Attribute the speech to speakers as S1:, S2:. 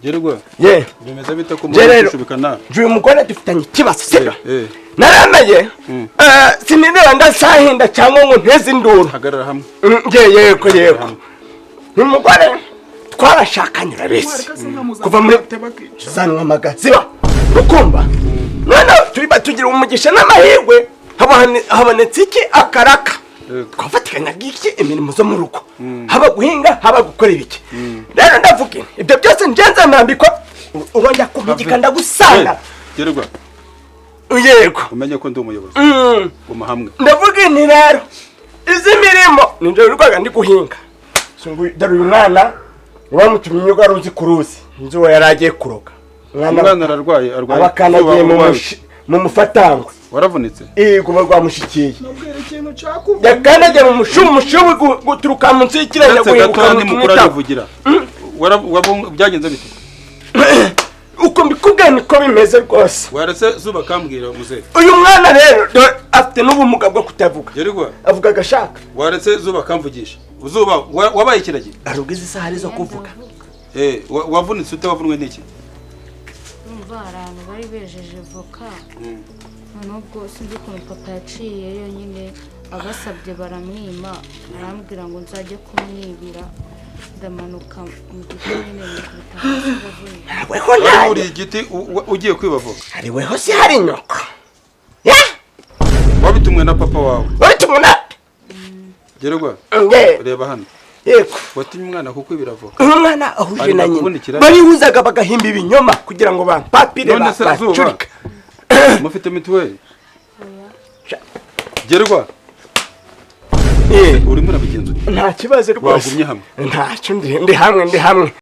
S1: Gerwa.
S2: Ye.
S1: Bimeze bite ko
S2: Je rero.
S1: mushubikana?
S2: Uyu mugore dufitanye ikibazo, sibyo?
S1: Eh.
S2: Naramenye, sinireba ndasahinda cyangwa ngo nteze induru.
S1: Hagarara hamwe.
S2: Nge yego yego, ni umugore twarashakanye, urabizi, kuva muri zanwa ziba ukumva. Noneho turiba tugira umugisha n'amahirwe, habonetse iki akaraka. Twafatikanyaga iki imirimo zo mu rugo, haba guhinga, haba gukora ibiki. Rero ndavuga ibyo byose ngenza nambikwa, urongera kumpigika ndagusanga.
S1: Gerwa.
S2: Yego.
S1: Umenye ko ndi umuyobozi. Guma hamwe.
S2: Ndavuga nti rero izi mirimo ninjye wirirwaga ndi guhinga. Dore uyu mwana wamutumye inyungu, wari uzi ku ruzi inzu we yari agiye kuroga.
S1: Umwana ararwaye, arwaye.
S2: Abakanagiye mu
S1: Urwaye.
S2: Mu mufatangwe.
S1: Waravunitse?
S2: Yego, rwamushikiye.
S3: Nabwira ikintu cyakuvuye.
S2: Yakandagiye mu mushubu, mushubu guturuka munsi y'ikirenge
S1: Uretse
S2: guhinguka
S1: gato
S2: mu
S1: ndi mukuru
S2: itako.
S1: arivugira. Byagenze bite?
S2: Uko mbikubwiye niko bimeze rwose.
S1: Waretse Zuba akambwira, muzehe.
S2: Uyu mwana rero dore afite n'ubumuga bwo kutavuga.
S1: Gerwa.
S2: Avuga agashaka.
S1: Waretse Zuba akamvugisha. Zuba, wabaye ikiragi?
S2: Hari ubwo izi saha ari zo kuvuga.
S1: Wavunitse ute? Wavunwe n'iki?
S4: Urumva hari ahantu bari bejeje voka, noneho ubwo sinzi ukuntu papa yaciyeyo nyine abasabye baramwima, arambwira ngo nzajye kumwibira. Ndamanuka mu giti nyine nikubita hasi ndavunika.
S2: Weho
S1: Wari
S2: ntayo.
S1: wuriye igiti ugiye kwiba voka?
S2: Hari weho si hari nyoko ya.
S1: Wabitumwe na papa wawe?
S2: Wabitumwe na
S1: Gerwa.
S2: Nge.
S1: Reba hano.
S2: Yego.
S1: Watumye umwana kukwibira voka?
S2: Uyu mwana ahuje
S1: Ari
S2: na nyina.
S1: kuvunikira.
S2: Barihuzaga bagahimba ibinyoma kugira ngo bampapire.
S1: None se Zuba,
S2: bacurika.
S1: mufite mituweli? Gerwa.
S2: Eh.
S1: Urimo urabigenza ute?
S2: Nta kibazo rwose.
S1: Wagumye hamwe?
S2: Ntacyo, ndi hamwe, ndi hamwe.